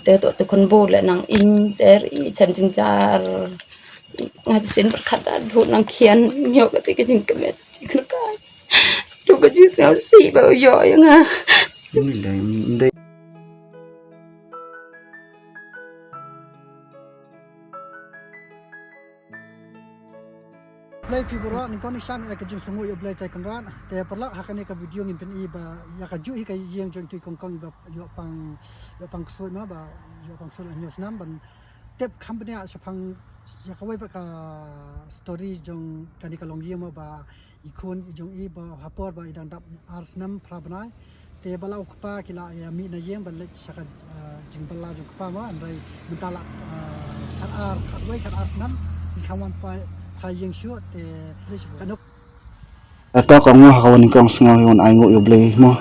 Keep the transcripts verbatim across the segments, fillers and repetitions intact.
Te to te khun bo le nang ing ter i chan jingjar. Nga te sin berkat da du nang kian myo ka te ka jingkmet. Ka ka. Tu ka jingsngewsih ba u ïoh ïa nga. Ym dei, ym dei. Blei phi baroh, nyngkong nyngkong ïa ka jingsngew ïa U Blei Trai Kynrad. Te paralok, ha kane ka video ngin pyni ba ïa kajuh hi ka ïing jong tu i kongkong ba ïoh pang, ïoh pang ksuid ma ba ïoh pang ksuid la hynñiew snem ban tip kham bniah shaphang ïa kawei pat ka story jong kane ka longïing ma ba i khun i jong i ba ha por ba i dang dap ar snem phra bnai. Te ba la u kpa ki la ïa mih na ïing ban leit sha ka, ah, jingbylla jong kpa ma, hynrei mynta la, ah, khat ar, khatwei khat ar snem i kham wan phai, phai ïing shuh te ka nuk. Ata kong mo ha ka wan kong sngew hi wan ai nguh ïa U Blei mo.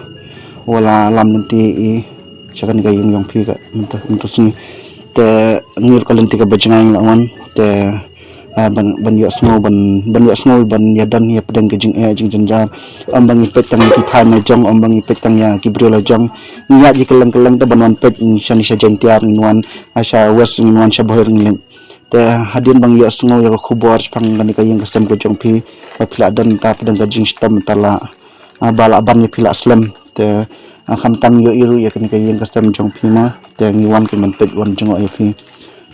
Wala lam lynti i sha kane ka ïing jong phi ka mynta, mynta sngi. Te ngi ruh ka lynti kaba jngai la wan te, ah, ban, ban ïohsngew, ban, ban ïohsngew, ban ïadon ïa pdeng ka jingeh jingjynjar. Ym ba ngi peit tang ïa ki thaiñ la jong, ym ba ngi peit tang ïa ki briew la jong. Ngi ïaid ïa kylleng kylleng te ban wan peit ngi sha, ngi sha Jaintia ngin wan, ah, sha West ngin wan, sha Bhoir ngin leit. Te hadien ba ngi ïohsngew ïa ka khubor shaphang kane ka ïing ka sem ka jong phi, ba phi la don ta pdeng ka jingshitom ta la, ah, ba la ban ïa phi la slem. Te, ah, khamtam ïohi ruh ïa kane ka ïing ka sem jong phi ma. Te ngi wan ki ban peit wan jngoh ïa phi.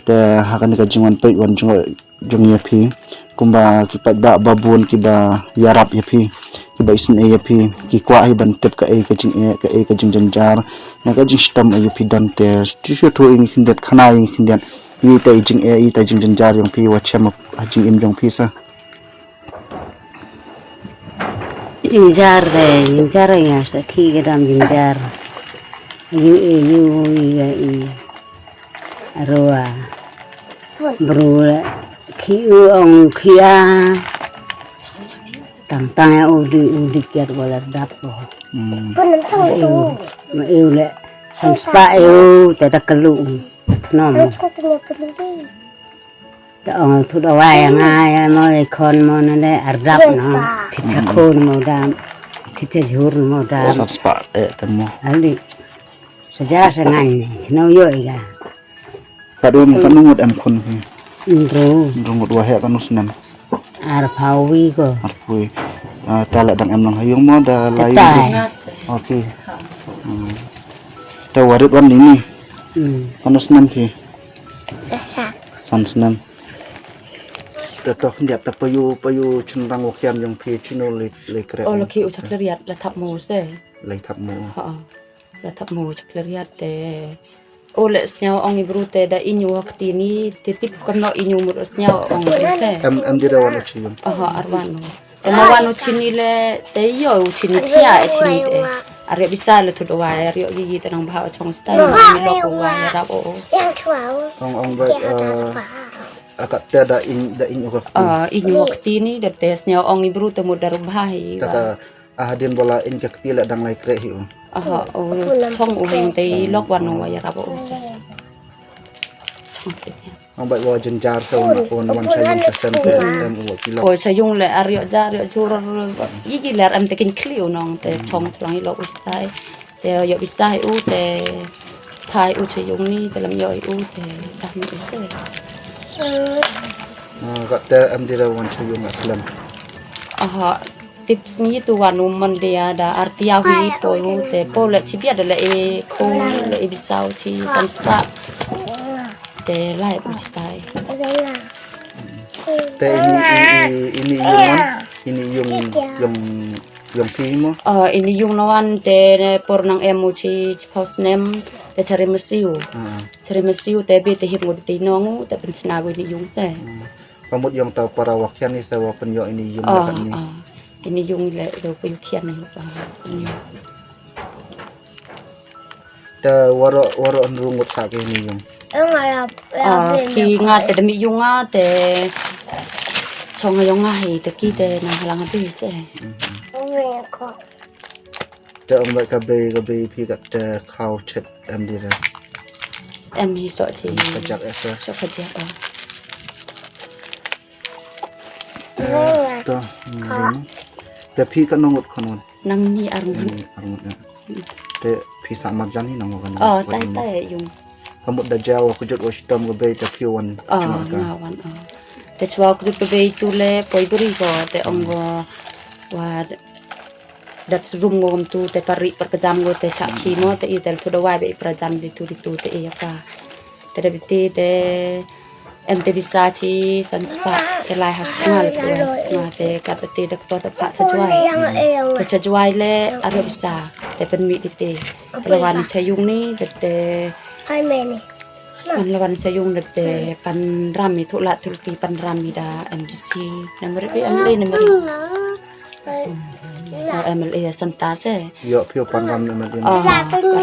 Te ha kane ka jingwan peit wan jngoh jong ïa phi, kumba ki paidbah ba bun kiba ïarap ïa phi, kiba isynei ïa phi, ki kwah hi ban tip kaei ka jingeh, kaei ka jingjynjar, na ka jingshitom ïa phi don te shu shu thu ïa ngi khyndiat, khana ïa ngi khyndiat. Ïa ita i jingeh, ïa ita i jingjynjar jong phi, wat shem ha jingim jong phi sa. Jingjar de, jingjar ïa sa ki ka dam jingjar. Ïa i, ïa i, ïa i. Arwa. Bru le. Ki u ong ki a. Tang tang ïa u di, u di kiat wala dap ko. Hmm. Ma u le. Sam spa u te ta kelu. Tnom. Ta ong thut awai nga ïa mo i khon mo na le ardap no. Thit sa khon mo dam. Thit sa jhur mo dam. Sat spa eh te mo. Ali. Saja sa ngan ni. Sino yo i ga. Ka dum ka nungut em khun hi. Ndru. Ndru ngut wa he ka nus nem. Arphawi ko. Arphawi. Ah, ta la dang em lang ha yung mo da la yung. Tetai. Okay. Hmm. Ta warit wan ni ni. Hmm. Ka nus nem hi. San snem. Te to khyndiat te payu, payu chynrang wa khiam jong phi chino le, le kre. O, la ki u chak le riat la thap mo se. Le thap mo. Ha. La thap mo chak le riat te. O le sñiaw ong i bru te da inyu ha kti ni te tip kam no inyu mut sñiaw ong i bru se. Em, em di da wan u chiyum. Aha, arwan. Te ma wan u chini le, te ïoh u chini thia e chini te. Are bisa le thut wa, are ïoh gigi te nang bha chong stai, ni lok wa, rap o. Ong, ong ba, eh, akat te da in, da in u ka kti. Ah, inyu ka kti ni, dep te sñiaw ong i bru te mut da rup bha hi. Kata, ah, hadien bala in ka kti le dang lai kre hi u. Aha, o, chong u hing te lok wan u wa, rap o se. Chong te. Ong bai wa jynjar sa wan, wan, wan cha yung cha sem te, em, wa ki lok. O cha yung le ar ïoh ja, ar ïoh jur, gigi le em te kin kli u nong te chong chong i lok u stai. Te ïoh bisa u te phai u cha yung ni te lam ïoh u te dah ni u se. Ah, ka te em di da wan cha yung aslem. Aha, tip sngi tu wan u man dia da ar tiaw hi po u te po le chi bia da le e ko le e bisa u chi san spa. Te lai u stai. Te ini, ini, ini yung wan, ini yung, yung, yung phi mo? Ah, ini yung na wan te ne por nang em u chi, chi phaw snem, te chari masiu. Ah. Chari masiu te bi te hip ngut te nong u, te pen sna gu ini yung se. Hmm. Ka mut yung ta para wa khian ni se wa pen yo ini yung. Ah, ni. Ah. Ini yung le do ko yu khian ni, ah, ini. Te waro, waro an rungut sa ke ni yung. Ah, ki nga te demi yung nga te chong yung nga hi te ki te na halang bi se. Te ong bai ka bei, ka bei phi ka te khau chet em di re. Em hi so chi. Ka jak esa. So ka jak, ah. Te, to, hmm. Te phi ka nongut khon wan. Nang ni arngut. Ni arngut ya. Te phi sa marjan hi nang wan. Oh, tai tai yung. Ka mut da jaw wa kujut wa shitom ka bei te phi wan. Oh, chwa ka. Nga wan, oh. Te chwa kujut ka bei tu le poi bri ko, te ong ko wa dat rum ko kum tu, te pari par ka jam ko, te chak ki mo, te i tel tu dawai be i pra jam di tu, di tu, te i ya ka. Te da biti te em te bisa chi san spah, te lai ha stnga le tu lai ha stnga, te kat te da kto te pha cha jwai. Te cha jwai le aryo bisa, te pen mi di te. Te la wan cha yung ni, te te Wan la wan cha yung da te pan ram i thu la thu ti pan ram i da M D C. Na mari bi M L A na mari. Oh, M L A Santa se. Yo pio pan ram na mari. Oh,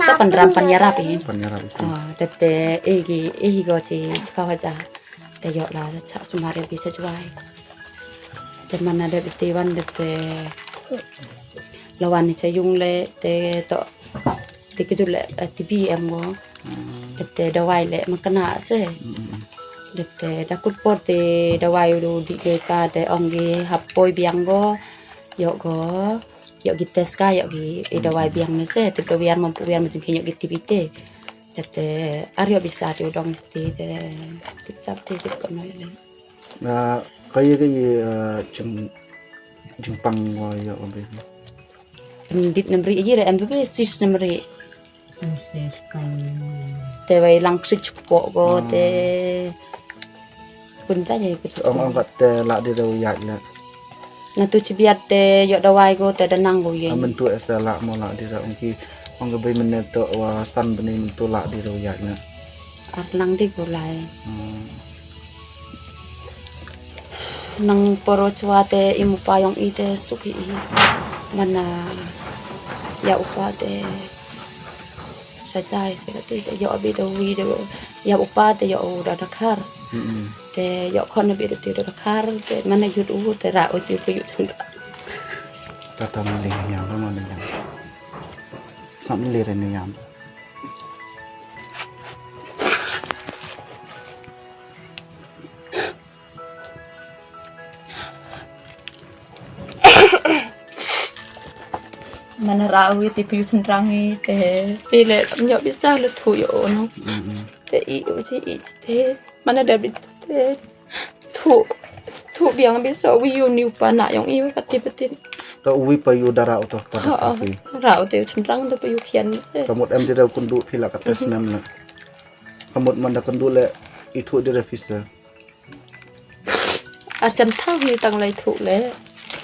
ta pan ram pan yarap i. Pan yarap i. Oh, da te e gi e hi go chi chpa wa ja. Te yo la cha sumar bi cha jwai. Te mana da te wan da te la wan cha yung le te to. Te ki tu le T B M go. Te dawai le makna se. Te da kut por te dawai u di ke ka te ong gi hap poi biang go. Yo go. Yo gi tes ka yo gi e dawai biang ne se. Te da wiar mam pu wiar ma jing ke yo gi T B te. Te ar yo bisa te u dong te te. Te sap te te ko no le. Na ka ye ka ye jing jingpang wa yo be. Pynbit namri aji re M B B S sis namri. Sis kan. Te wai lang switch kpo go te. Pun ta jai kut. Ong ong kat te la di rau yat le. Na tu chibiat te yo dawai go te danang go ye. Amen tu esa la mo la di rau ong ki ong ke bai men to wa san bene men tu la di rau yat le. Ar lang di go lai. Nang poro chwa te i mu pa yong i te suk i i. Mana ya u pa te sa jai se ka ti te yo abi da wi da ya u pa te yo u da da khar. Te yo khon abi da ti da da khar te mana yut u te ra u ti u pu yut chan ra. Ta ta ma ling ya ma ling ya. Sa ma le re ne ya. Mana rau i te piu thendrang i te te le nyo bisa le thu yo no. Te i u te i te mana da bi te thu thu biang bi so wi yu niu pa na yong i ka ti patin. Ka wi pa yu dara u to pa da ki. Rau te thendrang to pa yu khian se. Ka mut em di da kun du phi la ka tes nam na. Ka mut man da kun du le i thu di re phi se. Ar chem thaw hi tang lai thu le.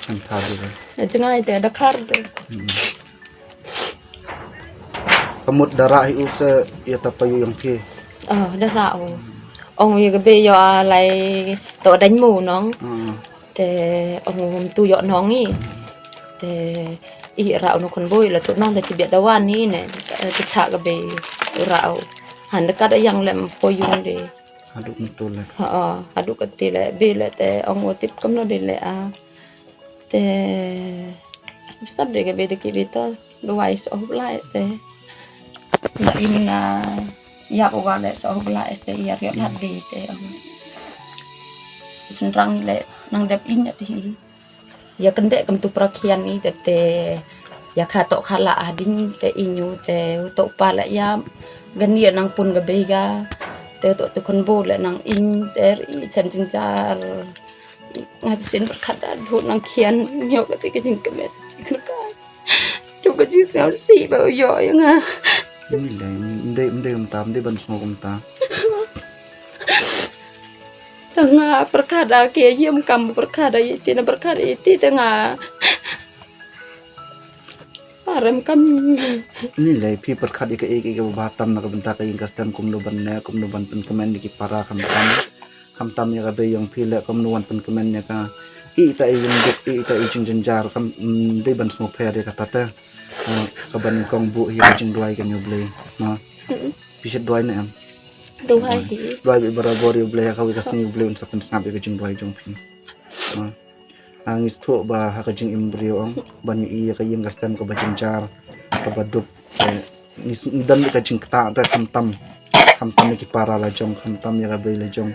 Chem thaw hi le. Jngai te da khar te. Ka mut da rah hi u se ya ta pa yu yang phi. Ah, da rah u. Ong yu ka be yo a lai to dañ mu nong. Te ong u hum tu yo nong i. Te i rah u no khun bui la tu nong te chi biat da wan ni ne. Te cha ka be rah u. Han da ka da yang lem po yung de. Haduh mynta le. Ha, haduh kati le, bi le te ong u tip kumno di le a. Te sab de ke bi de ki bi to, duwai so blai se. Na in na ya u ga le so blai se ya riot hat bi te ong. Senrang le nang dep in ya ti. Ya kynde kam tu prakhian i te te ya kha to kha la adin te inyu te to pa la ya gan ya nang pun ga bega te to tu kon bo le nang in te ri chan jingjar nga sin berkhat da du nang khian nyo ka te ka jingkmet ka tu ka jingsngewsih ba u yo ya nga. Ni le mde mde um tam de ban sngo um ta. Te nga pyrkhat da ke yem kam pyrkhat da iti na pyrkhat iti te nga. Arem kam. Ni le phi pyrkhat ika ika ika ba tam na ka bynta ka ïing ka sem kumno ban ne kumno ban pynkmen ïa ki para khamtam. Khamtam ïa ka bei yong phi le kumno ban pynkmen ïa ka. Ita i ïing duk ita i jingjynjar kam dei ban sngewpher ïa kata te. Ka ban kong buh ïa ka jingduwai ka ñiewblei. Na. Phi shet duwai ne em? Duwai hi. Duwai bi barabor ïa U Blei ha kawei ka sngi U Blei un sa pynsngap ïa ka jingduwai jong phi. Ngi sngewthuh ba ha ka jingim briew ong ban ïohi ïa ka ïing ka sem kaba jynjar kaba duk. Ngi don ka jingktah te khamtam khamtam ïa ki para la jong khamtam ïa ka bei la jong.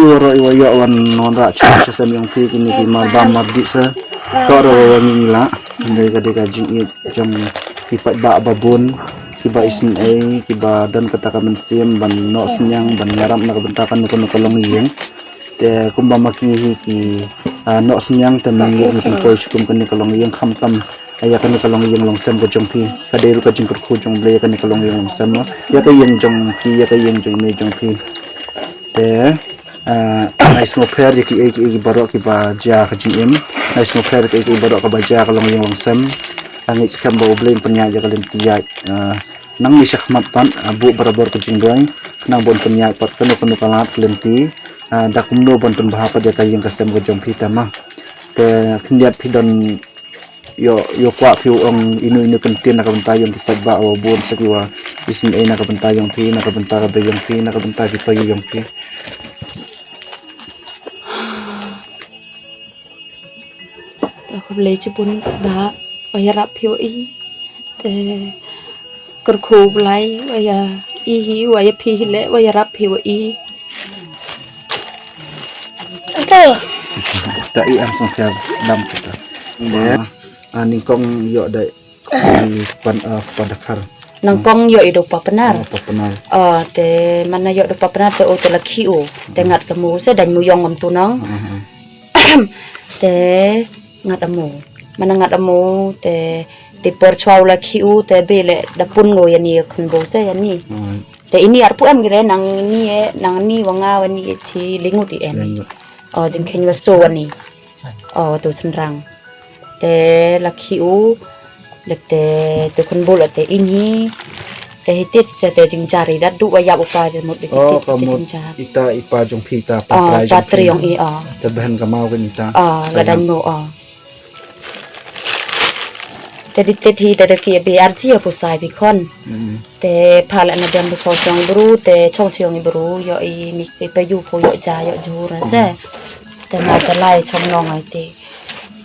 Ruh i wa ïoh wan wanrah cha cha sem jong phi kine ki mar bam mar dih sa. To ruh wa ngi la. Dei ka dei ka jingïeit jong ki paidbah ba bun kiba isynei kiba don kata ka mynsiem ban noh synñiang ban ïarap na ka bynta kano kano ka longïing. Te kumba ma ki hi ki ah, noh synñiang te ma ngi ngi pynpoi shukum kane ka longïing khamtam. Ïa kane ka longïing longsem ka jong phi ka dei ruh ka jingkyrkhu jong Blei ïa kane ka longïing longsem no ïa ka ïing jong phi ïa ka ïing jong i mei jong phi. Te ah, ngai sngewpher ïa kiei kiei ki baroh kiba jia ka jingim. Ngai sngewpher ïa kiei kiei baroh kaba jia ka longïing longsem. Ngai skhem ba U Blei un pynïaid ïa ka lynti ïaid. Ah, nang ngi shakhmat pat ah, buh barabor ka jingduwai. Khnang ba un pynïaid pat kano kano ka lad ka lynti. Ah, da kumno ban pynbha pat ïa ka ïing ka sem ka jong phi te ma. Te khyndiat phi don ïoh ïoh kwah phi u ong inu inu kyntien na ka bynta ïong ki paidbah wa bun sa ki wa isynei na ka bynta ïong phi na ka bynta ka bei ïong phi na ka bynta ki payu ïong phi. Te khublei chibun ba wa ïarap phi wa i. Te kyrkhu Blei wa ïa i hi wa ïa phi hi le wa ïarap phi wa i. Okay. Ta i am song phi dam kita. Ani kong ïoh dai. Pan ah, pa dakhar. Nang kong ïoh i do pa Pnar. Oh, pa Pnar. Oh, te mana ïoh do pa Pnar te o te la khi u. Te ngat ka mu se dan mu yong ngam tu nang. Te ngat amu. Mana ngat amu te te por chwa u la khi u te be le da pun ngo ïa ni khun bo se ïa ni. Te ini ar pu em gire nang ni e nang ni wa nga wa ni e chi lingut i em. Oh, jingkheng wa so wa ni. Oh, tu chynrang. Te la khi u le te tu khun bul te ini. Te hitit se te jingjar i dat du wa yap u pa de mut de Oh, hitit ka te mut jingjar. Ita i pa jong phi ita pa Oh, trai pa jong phi. Triong i oh. Te behen ka mau kan ita. Oh, la dan mo oh. Te di te thi te de ki bi arji ya pusai bi khon. Te pha la na dem bu chong chong bru te chong chong bru yo i ni ki pa yu ko yo ja yo ju ra se. Te ma te lai chong nong ai te.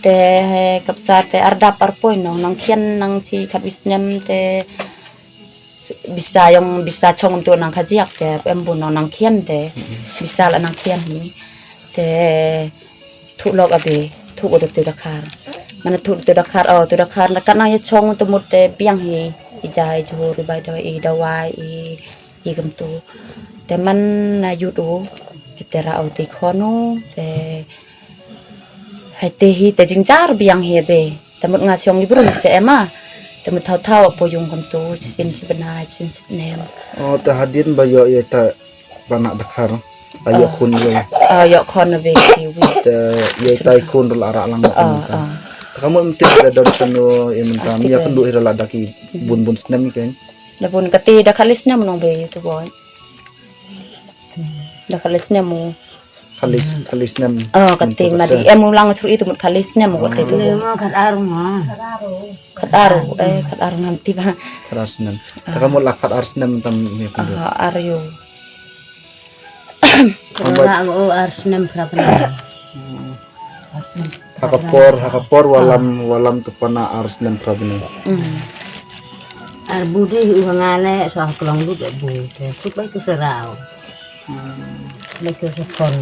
Te kap sar te ardap arpoi nong nang khian nang chi khat wisnem te bisa yong bisa chong tu nang khajiak te em bu nong nang khian te bisa la nang khian hi te thu lok abi thu ko tu dakhar mana thu tu dakhar oh tu dakhar na kana ya chong tu mut te biang hi i ja i jhur i bai dawai i dawai i i gam tu te man na yut u te ra o te khonu te Hai te hi te jingjar biang hi be. Te mut nga chiong i bru se ema. Te mut thau thau po yung kon tu chisin chi bena chisin nem. Oh, te hadien ba yo ye ta bana dakhar. Ayo khun yo. Ah, yo khon be ki wi. Te ye tai khun la ra lang. Ah, ah. Kamu mti da don sunu ye menta mi ya kendu hira la daki bun bun snem ken. Da bun kati da khalis nem nong be tu boy. Da khalis nem mu. Khalis khalis nem. Oh, kati mari em ulang chru itu mut khalis nem mu kati tu. Lima khat ar ma. Khat ar eh khat ar ngam ti ba. Khat ar snem. Taka mut la khat ar snem tam ni. Ah, ar yo. Kala o ar snem pra pra. Hakapor hakapor walam walam tu pana ar snem pra bini. Ar bu dei u ngale so haklong lut bu te kut bai tu serau. Bai tu sekon.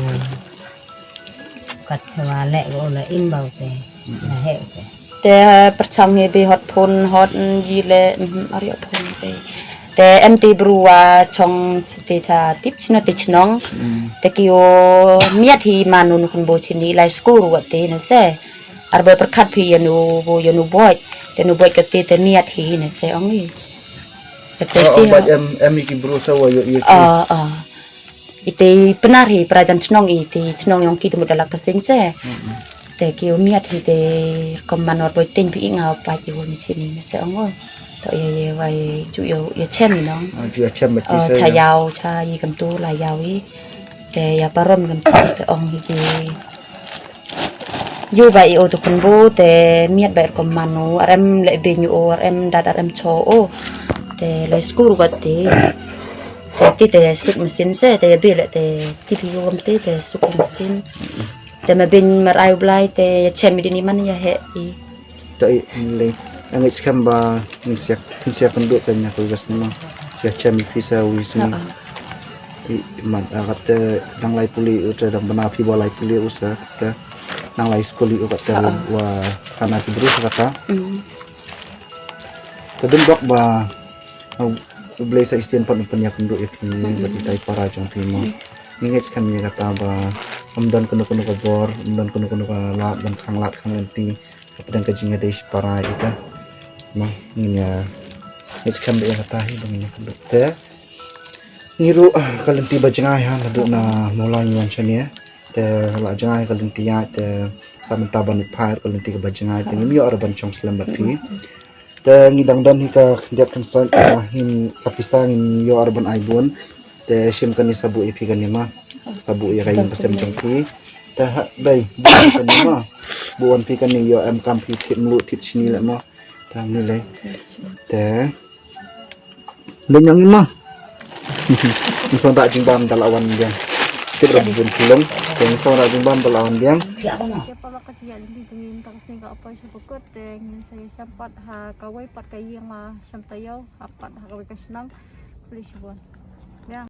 Kat sewale ko la imbau te. Na he te. Te perchang he be hot phone hot ji le ari hot phone te. Te em te bru wa chong te cha tip chino te chnong. Te ki o miat hi manu nu khun bo chini lai skur wa te na se. Ar boy perkhat phi ya nu bo ya nu boy. Te nu boy kate te miat hi na se ong hi. Kate te. Em em ki bru sa wa yo yo. Ah ah. Ite penar hi prajan chnong ite chnong yong ki te mut dalak kasing se. Te ki miat hi te rekom manor boy tin phi nga pa ki wo mi chini na se ong o. To ye ye wai chu yo ye chem ni nong. Chu ya chem ma ki se. Cha yau cha yi kam tu la yau yi. Te ya parom kam tu te ong hi ki. Yu ba i o tu khun bu te miat ba rekom manu arem le be nyu o arem dat arem cho o. Te le skur gat te. Te ti te suk mesin se te ya be le te ti bi yo kam te te suk mesin. Te ma bin mar ai u blai te ya chem i dini man ya he i. Ta i le ang ich kam ba ngin siak ngin siak kan duk kan ya ko gas nama. Ya chem i pisa wi sini. I mat, ah, kata dang lai pule u te dang bana phi ba lai pule u sa kata dang lai skul u kata wa kana ki bru sa kata. Te dum bok ba, ah, u Blei sa isien pat u pynïakynduh ïa phi ba ki tai para jong phi mo. Ngi ngeit skhem ïa kata ba ym don kano kano ka bor, ym don kano kano ka lad ban khang lad khang lynti. Ka pdeng ka jingïadei shipara ïa ka. Ma ngin ïa ngeit skhem ïa kata hi ba ngin ïa kynduh te. Ngi ruh, ah, ka lynti ba jngai ha naduh na mawlai ngi wan shane. Te la jngai ka lynti ïa te sa mynta ban ïa phai ka lynti ka ba jngai te ngim ïoh ar ban shong slem bad phi. Te ngi dang don hi ka khyndiat khynsoit, ah, ngin ka pisa ngin ïoh ar ban ai bun. Te shim kane sa buh ïa phi kane ma. Sa buh ïa ka ïing ka sem jong phi. Te ha dei buh ïa kane ma. Buh wan phi kane ïoh em kam phi thit mluh thit shini leh ma. Te ngi leh. Te Leh ñiang i ma. Ngin sa wan rah jingbam da la wan biang. Tip ra bun pulong. Te ngin sa wan rah jingbam da la wan biang. Te paralok, ka jingïaid lynti jong ngi mynta ka sngi ka la poi sha ba kut te ngin sa ïashem pat ha kawei pat ka ïing la shem taïew, ha pat ha kawei ka shnong. Khublei shibun.